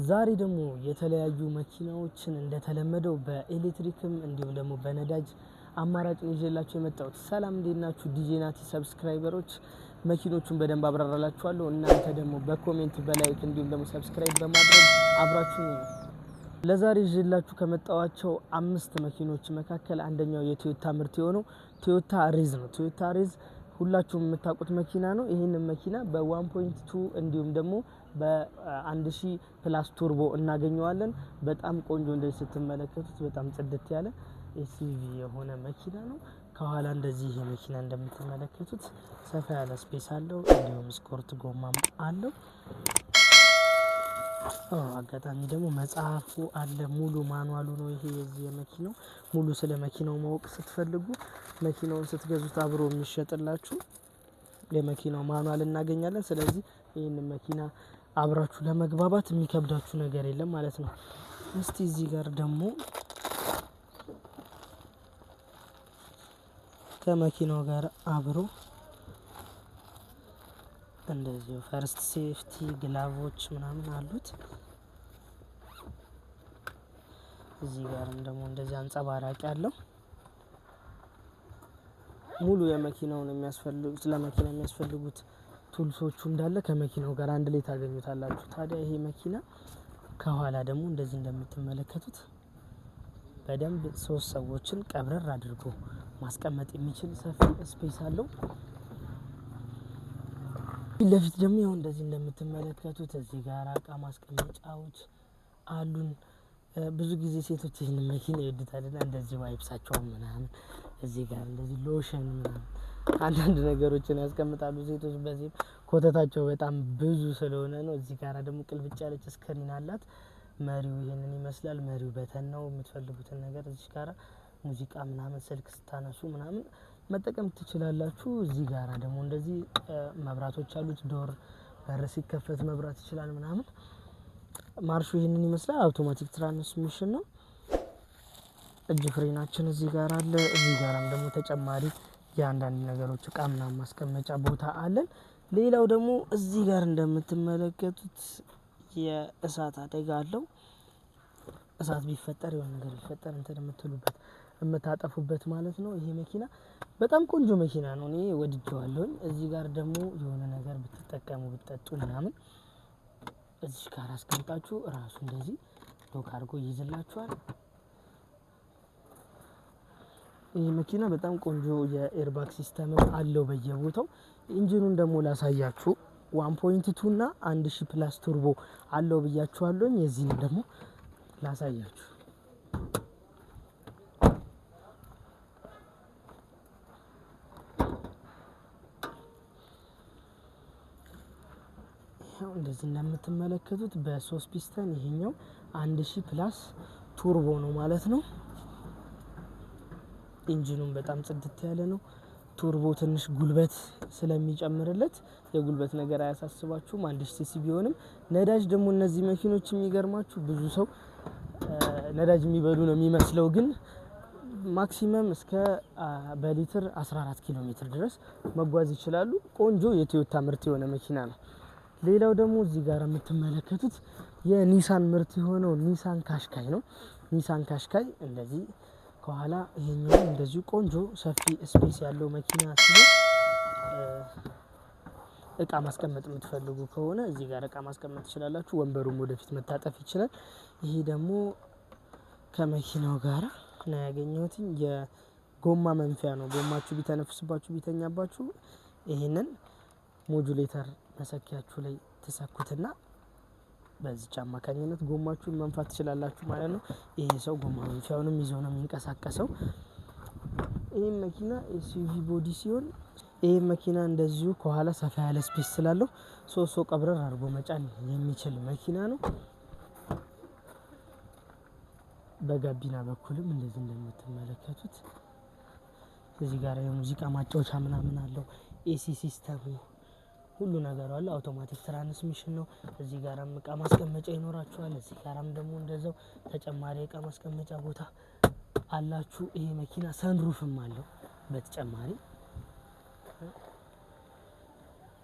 ዛሬ ደግሞ የተለያዩ መኪናዎችን እንደተለመደው በኤሌክትሪክም እንዲሁም ደግሞ በነዳጅ አማራጭ ነው ይዤላችሁ የመጣሁት። ሰላም እንዴት ናችሁ? ዲጄ ናቲ subscriber ኦች፣ መኪኖቹን በደንብ አብራራላችኋለሁ። እናንተ ደግሞ በ comment፣ በ like እንዲሁም ደግሞ subscribe በማድረግ አብራችሁ ነው። ለዛሬ ይዤላችሁ ከመጣኋቸው አምስት መኪኖች መካከል አንደኛው የቶዮታ ምርት የሆነው ቶዮታ ሬዝ ነው። ቶዮታ ሬዝ ሁላችሁም የምታውቁት መኪና ነው። ይህንን መኪና በ1.2 እንዲሁም ደግሞ በ1000 plus turbo እናገኘዋለን። በጣም ቆንጆ፣ እንደዚህ ስትመለከቱት በጣም ጽድት ያለ SUV የሆነ መኪና ነው። ከኋላ እንደዚህ ይሄ መኪና እንደምትመለከቱት ሰፋ ያለ space አለው። እንዲሁም ስኮርት ጎማም አለው። አጋጣሚ ደግሞ መጽሐፉ አለ፣ ሙሉ manual ኡ ነው ይሄ የዚህ የመኪናው። ሙሉ ስለ መኪናው ማወቅ ስትፈልጉ መኪናውን ስትገዙት አብሮ የሚሸጥላችሁ የመኪናው manual እናገኛለን። ስለዚህ ይህንን መኪና አብራችሁ ለመግባባት የሚከብዳችሁ ነገር የለም ማለት ነው። እስቲ እዚህ ጋር ደግሞ ከመኪናው ጋር አብሮ እንደዚሁ first safety glove ኦች ምናምን አሉት። እዚህ ጋርም ደግሞ እንደዚህ አንጸባራቂ አለው። ሙሉ የመኪናውን የሚያስፈልጉት፣ ለመኪና የሚያስፈልጉት tools ኦቹ እንዳለ ከመኪናው ጋር አንድ ላይ ታገኙታላችሁ። ታዲያ ይሄ መኪና ከኋላ ደግሞ እንደዚህ እንደምትመለከቱት በደንብ ሶስት ሰዎችን ቀብረር አድርጎ ማስቀመጥ የሚችል ሰፊ space አለው። ፊት ለፊት ደግሞ ያው እንደዚህ እንደምትመለከቱት እዚህ ጋር እቃ ማስቀመጫዎች አሉን። ብዙ ጊዜ ሴቶች ይህን መኪና ይወዱታልና እንደዚህ wipes ኣቸውን ምናምን፣ እዚህ ጋር እንደዚህ ሎሽን ምናምን አንዳንድ ነገሮችን ያስቀምጣሉ ሴቶች። በዚህም ኮተታቸው በጣም ብዙ ስለሆነ ነው። እዚህ ጋር ደግሞ ቅልብጭ ያለች screen አላት። መሪው ይህንን ይመስላል። መሪው button ነው። የምትፈልጉትን ነገር እዚህ ጋር ሙዚቃ ምናምን፣ ስልክ ስታነሱ ምናምን መጠቀም ትችላላችሁ። እዚህ ጋራ ደግሞ እንደዚህ መብራቶች አሉት። Door በር ሲከፈት መብራት ይችላል ምናምን። ማርሹ ይህንን ይመስላል። Automatic transmission ነው። እጅ ፍሬናችን እዚህ ጋር አለ። እዚህ ጋራም ደግሞ ተጨማሪ የአንዳንድ ነገሮች እቃ ምናምን ማስቀመጫ ቦታ አለን። ሌላው ደግሞ እዚህ ጋር እንደምትመለከቱት የእሳት አደጋ አለው። እሳት ቢፈጠር፣ የሆነ ነገር ቢፈጠር እንትን የምትሉበት፣ የምታጠፉበት ማለት ነው። ይሄ መኪና በጣም ቆንጆ መኪና ነው። እኔ ወድጀዋለሁኝ። እዚህ ጋር ደግሞ የሆነ ነገር ብትጠቀሙ፣ ብትጠጡ ምናምን እዚህ ጋር አስቀምጣችሁ ራሱ እንደዚህ lock አድርጎ ይይዝላችኋል። ይህ መኪና በጣም ቆንጆ የ airbag system ም አለው በየቦታው። Engine ኑን ደግሞ ላሳያችሁ። 1.2 እና 1000 plus turbo አለው ብያችኋለሁኝ። የዚህንም ደግሞ ላሳያችሁ። ያው እንደዚህ እንደምትመለከቱት በ3 ፒስተን ይሄኛው 1000 plus turbo ነው ማለት ነው። Engine ኑም በጣም ጽድት ያለ ነው። Turbo ትንሽ ጉልበት ስለሚጨምርለት የጉልበት ነገር አያሳስባችሁም። 1000 ሲሲ ቢሆንም ነዳጅ ደግሞ እነዚህ መኪኖች የሚገርማችሁ ብዙ ሰው ነዳጅ የሚበሉ ነው የሚመስለው፣ ግን maximum እስከ በሊትር 14 ኪሎ ሜትር ድረስ መጓዝ ይችላሉ። ቆንጆ የቶዮታ ምርት የሆነ መኪና ነው። ሌላው ደግሞ እዚህ ጋር የምትመለከቱት የኒሳን ምርት የሆነው ኒሳን ካሽካይ ነው። ኒሳን ካሽካይ እንደዚህ ከኋላ ይሄኛው እንደዚሁ ቆንጆ ሰፊ space ያለው መኪና ሲሆን እቃ ማስቀመጥ የምትፈልጉ ከሆነ እዚህ ጋር እቃ ማስቀመጥ ትችላላችሁ። ወንበሩም ወደፊት መታጠፍ ይችላል። ይሄ ደግሞ ከመኪናው ጋራ ነው ያገኘሁት። የጎማ መንፊያ ነው። ጎማችሁ ቢተነፍስባችሁ፣ ቢተኛባችሁ ይሄንን ሞጁሌተር መሰኪያችሁ ላይ ትሰኩትና በዚች አማካኝነት ጎማችሁን መንፋት ትችላላችሁ ማለት ነው። ይሄ ሰው ጎማ መንፊያውንም ይዞ ነው የሚንቀሳቀሰው። ይህ መኪና SUV body ሲሆን ይህ መኪና እንደዚሁ ከኋላ ሰፋ ያለ space ስላለው ሶስት ሰው ቀብረር አድርጎ መጫን የሚችል መኪና ነው። በጋቢና በኩልም እንደዚህ እንደምትመለከቱት እዚህ ጋር የሙዚቃ ማጫወቻ ምናምን አለው። AC system ኡ ሁሉ ነገሩ አለ። Automatic transmission ነው። እዚህ ጋራም እቃ ማስቀመጫ ይኖራችኋል። እዚህ ጋራም ደግሞ እንደዛው ተጨማሪ እቃ ማስቀመጫ ቦታ አላችሁ። ይሄ መኪና sunroof ም አለው በተጨማሪ፣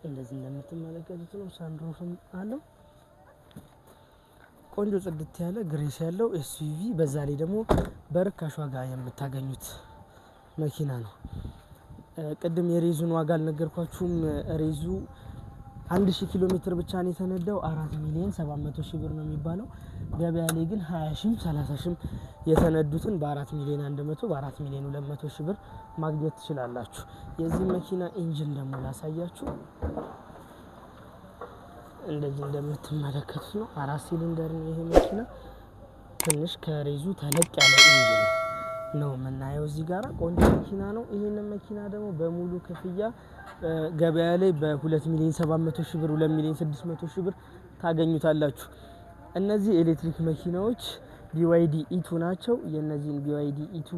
እንደዚህ እንደምትመለከቱት ነው። Sunroof ም አለው። ቆንጆ ጽድት ያለ ግሬስ ያለው ኤስዩቪ፣ በዛ ላይ ደግሞ በርካሽ ዋጋ የምታገኙት መኪና ነው። ቅድም የሬዙን ዋጋ አልነገርኳችሁም። ሬዙ 1000 ኪሎ ሜትር ብቻ ነው የተነዳው። 4,700,000 ብር ነው የሚባለው። ገበያ ላይ ግን 20 ሺም 30 ሺም የተነዱትን በ4 ሚሊዮን 100፣ በ4 ሚሊዮን 200 ሺህ ብር ማግኘት ትችላላችሁ። የዚህ መኪና ኢንጂን ደግሞ ላሳያችሁ። እንደዚህ እንደምትመለከቱት ነው። 4 ሲሊንደር ነው ይሄ መኪና። ትንሽ ከሬዙ ተለቅ ያለ ኢንጂን ነው የምናየው እዚህ ጋር። ቆንጆ መኪና ነው። ይሄንን መኪና ደግሞ በሙሉ ክፍያ ገበያ ላይ በ2 ሚሊዮን 700 ሺህ ብር፣ 2 ሚሊዮን 600 ሺህ ብር ታገኙታላችሁ። እነዚህ ኤሌክትሪክ መኪናዎች ቢዋይዲ ኢቱ ናቸው። የእነዚህን ቢዋይዲ ኢቱ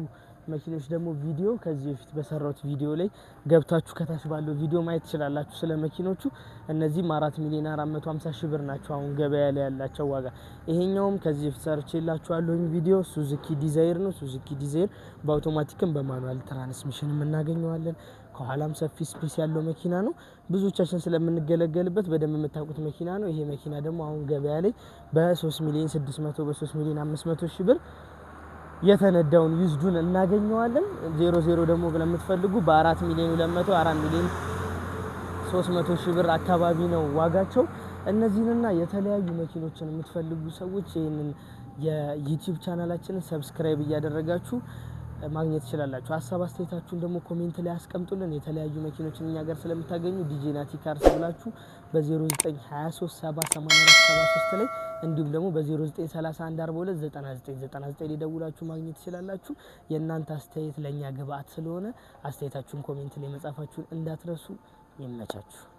መኪኖች ደግሞ ቪዲዮ ከዚህ በፊት በሰራሁት ቪዲዮ ላይ ገብታችሁ ከታች ባለው ቪዲዮ ማየት ትችላላችሁ ስለ መኪኖቹ። እነዚህም 4 ሚሊዮን 450 ሺህ ብር ናቸው አሁን ገበያ ላይ ያላቸው ዋጋ። ይሄኛውም ከዚህ በፊት ሰርቼላችኋለሁኝ ቪዲዮ፣ ሱዙኪ ዲዛይር ነው። ሱዙኪ ዲዛይር በአውቶማቲክም በማኑዋል ትራንስሚሽንም እናገኘዋለን። ከኋላም ሰፊ ስፔስ ያለው መኪና ነው። ብዙዎቻችን ስለምንገለገልበት በደንብ የምታውቁት መኪና ነው። ይሄ መኪና ደግሞ አሁን ገበያ ላይ በ3 ሚሊዮን 600፣ በ3 ሚሊዮን 500 ሺህ ብር የተነዳውን ዩዝዱን እናገኘዋለን። 00 ደግሞ ለምትፈልጉ በ4 ሚሊዮን 200፣ 4 ሚሊዮን 300 ሺህ ብር አካባቢ ነው ዋጋቸው። እነዚህንና የተለያዩ መኪኖችን የምትፈልጉ ሰዎች ይህንን የዩቲዩብ ቻናላችንን ሰብስክራይብ እያደረጋችሁ ማግኘት ትችላላችሁ። ሀሳብ አስተያየታችሁን ደግሞ ኮሜንት ላይ አስቀምጡልን። የተለያዩ መኪኖችን እኛ ጋር ስለምታገኙ ዲጄ ናቲ ካርስ ብላችሁ በ0923 784 73 ላይ እንዲሁም ደግሞ በ0931429999 ላይ ደውላችሁ ማግኘት ትችላላችሁ። የእናንተ አስተያየት ለእኛ ግብአት ስለሆነ አስተያየታችሁን ኮሜንት ላይ መጻፋችሁን እንዳትረሱ። ይመቻችሁ።